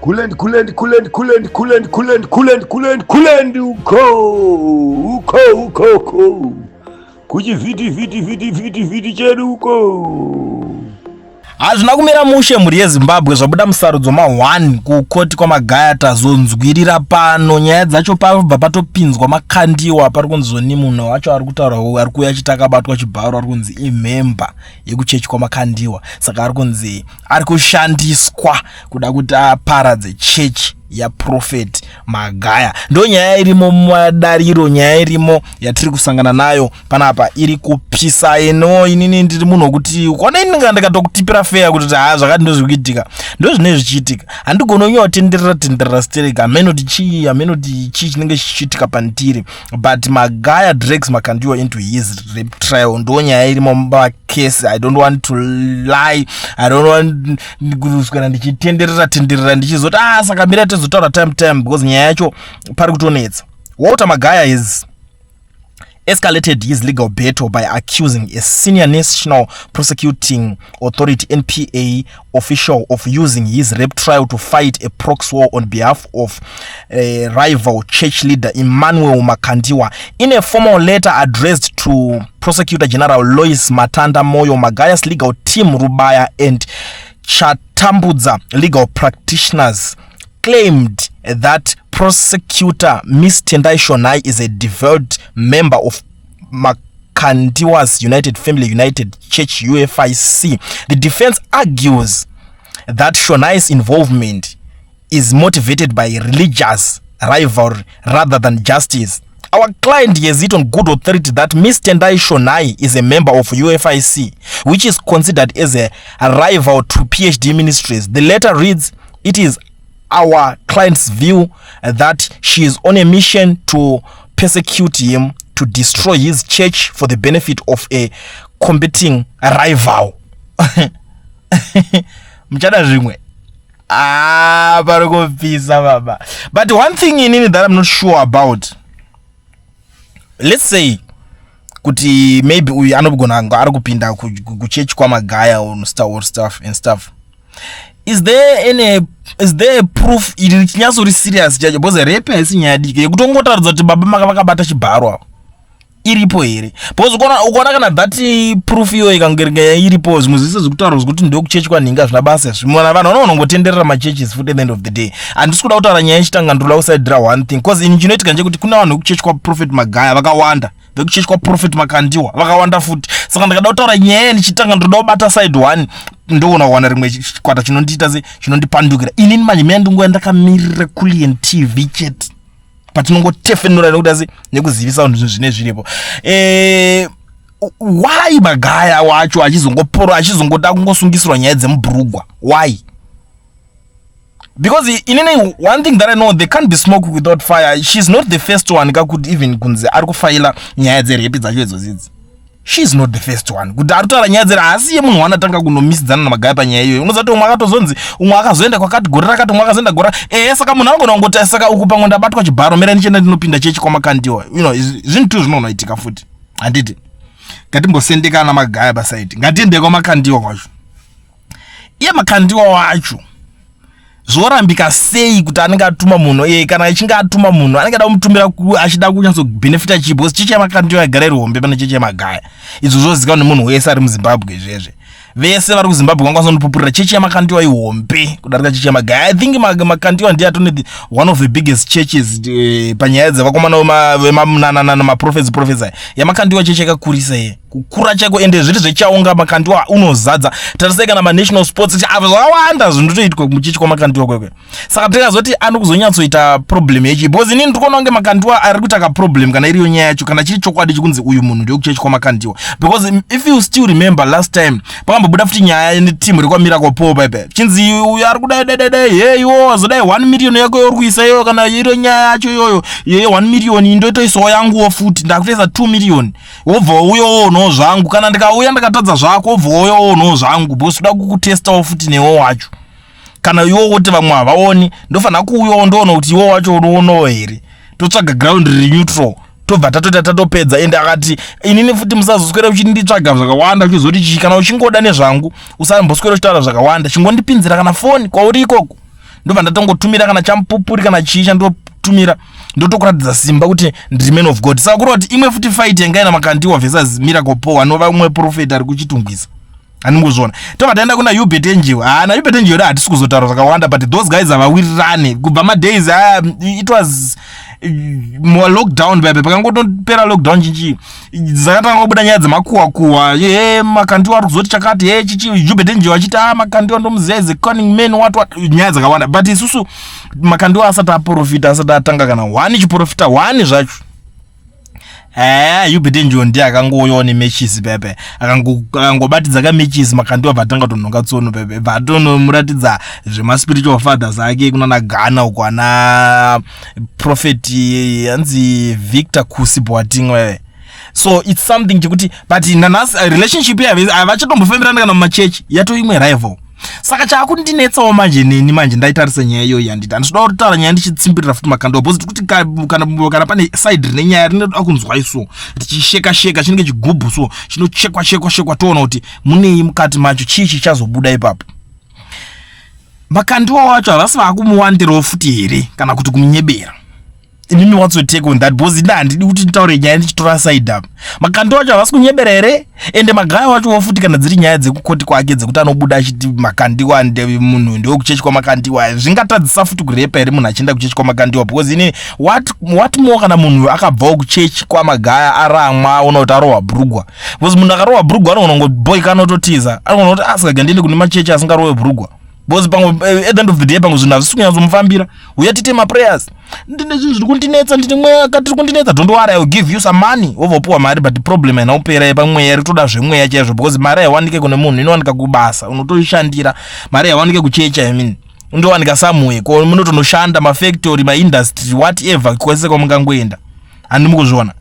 Kulend, kulend, kulend, kulend, kulend, kulend, kulend, kulend, kulend, uko, uko, uko, uko. Kuchivhiti vhiti vhiti vhiti vhiti chedu uko. Hazvina kumira mushe, mhuri yeZimbabwe. Zvabuda musarudzo ma1 kukoti kwaMagaya. Tazonzwirira pano nyaya dzacho, pabva patopinzwa Makandiwa. Pari kunzoni munhu wacho ari kutaura, ari kuuya achiti akabatwa chibharo, ari kunzi imember yekuchechi kwaMakandiwa, saka ari kunzi ari kushandiswa kuda kuti aparadze chechi yaProphet Magaya. Ndo nyaya irimo mumadariro, nyaya irimo yatiri kusangana nayo panapa iri kupisa ino. Inini ndiri munhu wekuti ukaona ini ndikatokutipira feya kuti ha, zvakati ndo zviri kuitika, ndo zvinenge zvichiitika. Handigoni kunyatenderera tenderera sterek, hamenoti chii, hamenoti chii chinenge chichiitika pandiri. But Magaya drags Makandiwa into his rape trial, ndo nyaya irimo mubakesi. I don't want to lie, I don't want kuswera ndichitenderera tenderera ndichizoti, "Ah, saka mira tizotaura time time," because nyaya yacho pari kutonetsa. Walter Magaya is escalated his legal battle by accusing a senior National Prosecuting Authority, NPA, official of using his rape trial to fight a proxy war on behalf of a rival church leader, Emmanuel Makandiwa. In a formal letter addressed to Prosecutor General Lois Matanda Moyo, Magaya's legal team, Rubaya and Chatambudza Legal Practitioners, claimed that prosecutor Miss Tendai Shonai is a devout member of Makandiwa's United Family United Church, UFIC. The defense argues that Shonai's involvement is motivated by religious rivalry rather than justice. "Our client has it on good authority that Miss Tendai Shonai is a member of UFIC, which is considered as a rival to PhD Ministries." The letter reads, "It is our client's view that she is on a mission to persecute him, to destroy his church for the benefit of a competing rival." Muchada zvimwe. Ah, pari kupisa baba. But one thing inini that I'm not sure about, let's say kuti maybe uyu anogona kunge ari kupinda kuchechi kwaMagaya or stuff and stuff, is there a proof iri richinyatsori serious chacho? Because rape haisi nyaya diki yekutongotaridza kuti baba maka vakabata chibharo ava iripo here? Because ukaona kana that proof iyoyo ikange iripo, zvimwe zvese zvekutaura zvekuti ndokuchechi kwanhinga zvina basa. Zvimwe vanhu vanoona kungotenderera machurches futi. At the end of the day, handisi kuda kutaura nyaya yechitanga, ndoda kusaidhira one thing, because ini chinoitika ndechekuti kune vanhu vekuchechi kwaProphet Magaya vakawanda, vekuchechi kwaProphet Makandiwa vakawanda futi. Saka ndikada kutaura nyaya ndichitanga ndoda kubata side one, ndoona kuwana rimwe chikwata chinondiita se chinondipandukira inini. Manje mina ndinguva ndakamirira Kulian TV chete patinongotefenura nekuti asi nekuzivisa vanhu zvinhu zvine zviripo. Why Magaya wacho achizongoporo, achizongoda kungosungisirwa nyaya dzemubhurugwa? Why? Because inini, one thing that I know, there can't be smoke without fire. She's not the first one kakuti even kunzi ari kufaila nyaya dzerape dzacho idzozidzi. She's not the first one kuti ari kutaura nyaya dzere. Haasiye munhu wanatanga kunomisidzana naMagaya panyaya iyoyo. Unoziva kuti umwe akatozonzi, umwe akazoenda kwakati gore rakati, umwe akazoenda gore. Ehe, saka munhu anogona kungoti, "Saka uku pamwe ndabatwa chibharo, mira ndichienda ndinopinda chechi kwaMakandiwa." Zvinhu tu zvinonoitika futi, handiti? Ngatimbosendekana Magaya paside, ngatiende kwaMakandiwa kwacho. Iye Makandiwa wacho zvorambika sei kuti anenge atuma munhu? Kana achinge atuma munhu, anenge ada kumutumira achida kunyatsobhenefita chii? Because chechi yaMakandiwa yagara iri hombe pane chechi yaMagaya. Izvo zvozikanwa nemunhu wese ari muZimbabwe. Izvezve vese vari kuZimbabwe vangakwanisa kundipupurira, chechi yaMakandiwa ihombe kudarika chechi yaMagaya. I think Makandiwa ndiye atone one of the biggest churches panyaya dzevakomana vemaprophets. Prophets yaMakandiwa chechi yakakurisa iye, kukura chako, ende zviri zvechaunga. Makandiwa unozadza. Tarisai kana manational sports, apa zvakawanda zvinotoitwa muchechi kwaMakandiwa kwekwe. Saka tikazoti anokuzonyatsoita problem yechi, because inini ndiri kuona kunge Makandiwa ari kuita kaproblem kana iriyo nyaya yacho, kana chiri chokwadi chikunzi uyu munhu ndewekuchechi kwaMakandiwa. Because if you still remember, last time pakambobuda futi nyaya netimu rekwaMiracle Paul paipa, chinzi uyu ari kudai dai dai dai, he, iwo wazodai 1 million yako youri kuisa iyoyo, kana iro nyaya yacho iyoyo ye 1 million, ndotoisawo yanguwo futi, ndakutoisa 2 million, wobva uyo woonawo zvangu. Kana ndikauya ndakatadza zvako, wobva uyo woonawo zvangu, because toda kukutestawo futi newo wacho. Kana iwo woti vamwe havaoni, ndofanira kuuyawo ndoona kuti iwo wacho unoonawo here. Totsvaga ground riri neutral, tobva tatoita tatopedza. Ende akati, "Inini futi musazoswera uchinditsvaga zvakawanda, uchizoti chii. Kana uchingoda nezvangu, usamboswera uchitaura zvakawanda, chingondipinzira kana foni kwauri ikoko." Ndobva ndatongotumira kana chamupupuri kana chii chandotumira, ndotokuratidza simba kuti ndiri man of God. Saka kureva kuti imwe futi fight yanga ina Makandiwa versus Miracle Paul, anova umwe prophet ari kuChitungwiza, handingozviona. Tobva taenda kuna Uebert Angel. Haana Uebert Angel, hatisi kuzotaura zvakawanda, but those guys havawirirane kubva madays aya. It was lockdown pepe, pakangotopera lockdown chichi dzakatanga kubuda nyaya dzemakuwa kuwa. Ye Makandiwa ari kuzoti chakati, ye chichi, Uebert Angel achiti, "A, Makandiwa ndomuziva, is a cunning man," what what, nyaya dzakawanda. But isusu Makandiwa asati aprofita, asati atanga kana one chiprofita one zvacho, Uebert Angel ndiye akangouyawo nemechisi pepe, akangobatidza kamechisi. Makandiwa bva atanga kutonhonga tsono pepe, bva atonomuratidza zvemaspiritual fathers ake kunana Ghana uko, ana Prophet hanzi Victor Kusi Boating wewe. So it's something chekuti, but nanhasi relationship yavo havachatombofambirana kana mumachechi, yato imwe rival. Saka chaakundinetsawo manje neni manje ndaitarisa nyaya iyoyi, handiti handisida kutaura nyaya ndichitsimbirira futi Makandiwa, because kuti kana pane side rine nyaya rinoda kunzwa iso tichisheka sheka, chinenge chigubhu so chinochekwa chekwa shekwa, toona kuti munei mukati macho, chii chichazobuda ipapo. Makandiwa wacho havasi vaakumuwandirawo futi here kana kuti kumunyebera? Inini, what's your take on that? Because ina handidi kuti nditaure nyaya ndichitora side up. Makandiwa wacho havasi kunyebera here? Ende Magaya wachowo futi, kana dziri nyaya dzekukoti kwake dzekuti anobuda achiti Makandiwa munhu ndewekuchechi kwaMakandiwa, zvingatadzisa futi kurepa here munhu achienda kuchechi kwaMakandiwa? Because ini what more kana munhu akabvawo kuchechi kwaMagaya, aramwa, aona kuti arohwa bhurugwa? Because munhu akarohwa bhurugwa anogona kungoboika, anototiza, anogona kuti asikaga ndiende kune machechi asingarohwe bhurugwa, because pamwe at the end of the day pamwe zvinhu hazvisi kunyatsomufambira. Uya tiite maprayers, ndine zvinhu zviri kundinetsa, ndine mweya katiri kundinetsa. Don't worry, I will give you some money. Wobva mari, but problem haina kupera pamweya, iri kutoda zvemweya chaizvo, because mari haiwanike kune munhu, inowanika kubasa, unotoishandira. Mari haiwanike kuchechi, I mean, indowanika somewhere ko munotonoshanda, mafactory, maindustry, whatever, kwese kwamungangoenda. Handimi kuzviona?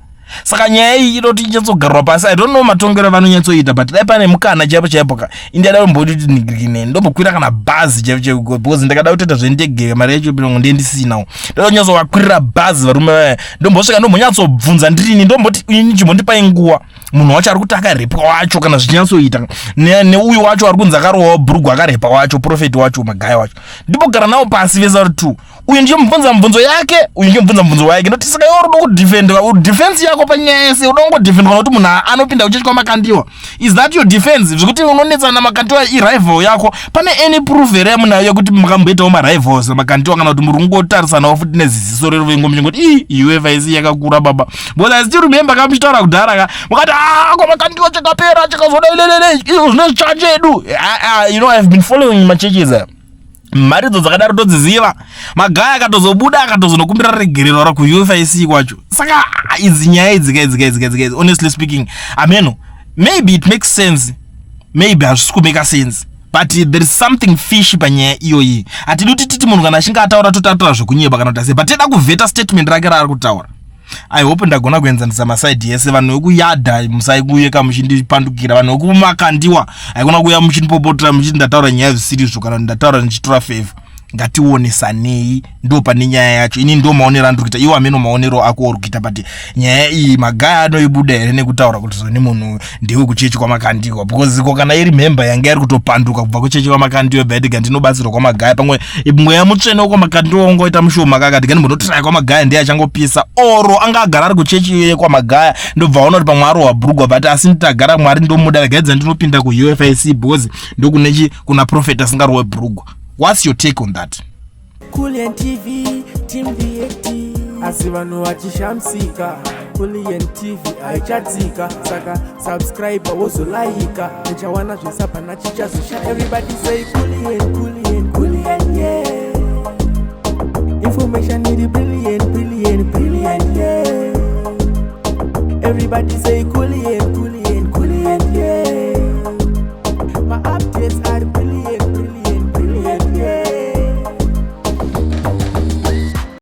Saka nyaya iyi inoti inyatsogarwa pasi. I don't know matongero avanonyatsoita, but dai pane mukana chaipo chaipo ka, indada kumboti nigirine, ndombokwira kana bhazi chaipo chaipo, because ndakada kutoita zvendege, mari yacho pinongo ndiye ndisinawo. Ndoda kunyatsovakwirira bhazi varume vaya, ndombosvika, ndombonyatsobvunza ndirini, ndomboti, "Ini chimbondipai nguva." Munhu wacho ari kuti akarepwa wacho, kana zvichinyatsoita neuyu wacho ari kunzi akarohwa bhurugwa, akarepa wacho, prophet wacho, Magaya wacho, ndimbogara navo pasi vese vari two. Uyu ndichimubvunza mubvunzo yake, uyu ndichimubvunza mubvunzo wake. Ndoti, "Saka iwe unoda kudefendwa, defense yako panyaya yese uda kungodefendwa nokuti munhu anopinda kuchechi kwaMakandiwa? Is that your defense, zvekuti unonetsana naMakandiwa, irival yako? Pane any proof here yamunayo yekuti mukamboitawo marivals naMakandiwa, kana kuti muri kungotarisanawo futi neziziso reruvengo, muchingoti ii UFIC yakakura baba?" Because I still remember kamuchitaura kudhara ka, mukati, "Ah, kwaMakandiwa chakapera, chakazodailelele, izvo zvino chachedu." I've been following machurches aya, mharidzo dzakadaro todziziva. Magaya akatozobuda, akatozonokumbira regerero ra kuUFIC kwacho. Saka idzi nyaya idzi ka, idzi ka, idzi ka, idzi ka, honestly speaking, ameno, maybe it makes sense, maybe hazvisi kumeka sense, but there is something fishy panyaya iyoyi. Hatidi kuti titi munhu kana achinge ataura totaura zvekunyeba kana kuti asei, but toda kuvheta statement rake raari kutaura. I hope ndagona kuenzanisa masaidi ese. Vanhu vekuyadha, musaikuyeka muchindipandukira. Vanhu vekuMakandiwa, haikona kuuya muchindipopotera muchiti ndataura nyaya zvisirizvo kana kuti ndataura ndichitora favour. Ngationesanei, ndo pane nyaya yacho. Ini ndo maonero andiri kuita, iwo ameno maonero ako uri kuita. But nyaya iyi Magaya anoibuda here nekutaura kuti zoni munhu ndewekuchechi kwaMakandiwa? Because ko kana iri mhemba yanga iri kutopanduka kubva kuchechi kwaMakandiwa, bvaitiga ndinobatsirwa kwaMagaya, pamwe mweya mutsvene wekwaMakandiwa ungoita mushoma, kakati gandimbonotiraya kwaMagaya, ndiye achangopisa, oro anga agara ari kuchechi kwaMagaya, ndobva aona kuti pamwe arohwa bhurugwa, but asi nditagara Mwari ndomuda, regaidza ndinopinda kuUFIC because ndokunechi kuna prophet asingarohwe bhurugwa. What's your take on that? Kulian TV, Team VAT. Asi vanhu vachishamisika, Kulian TV haichatsika. Saka subscribe, wozolaika, uchawana zvese, hapana chichazosha. Everybody say Kulian, Kulian, Kulian, yeah. Information iri brilliant, brilliant, brilliant, yeah. Everybody say Kulian.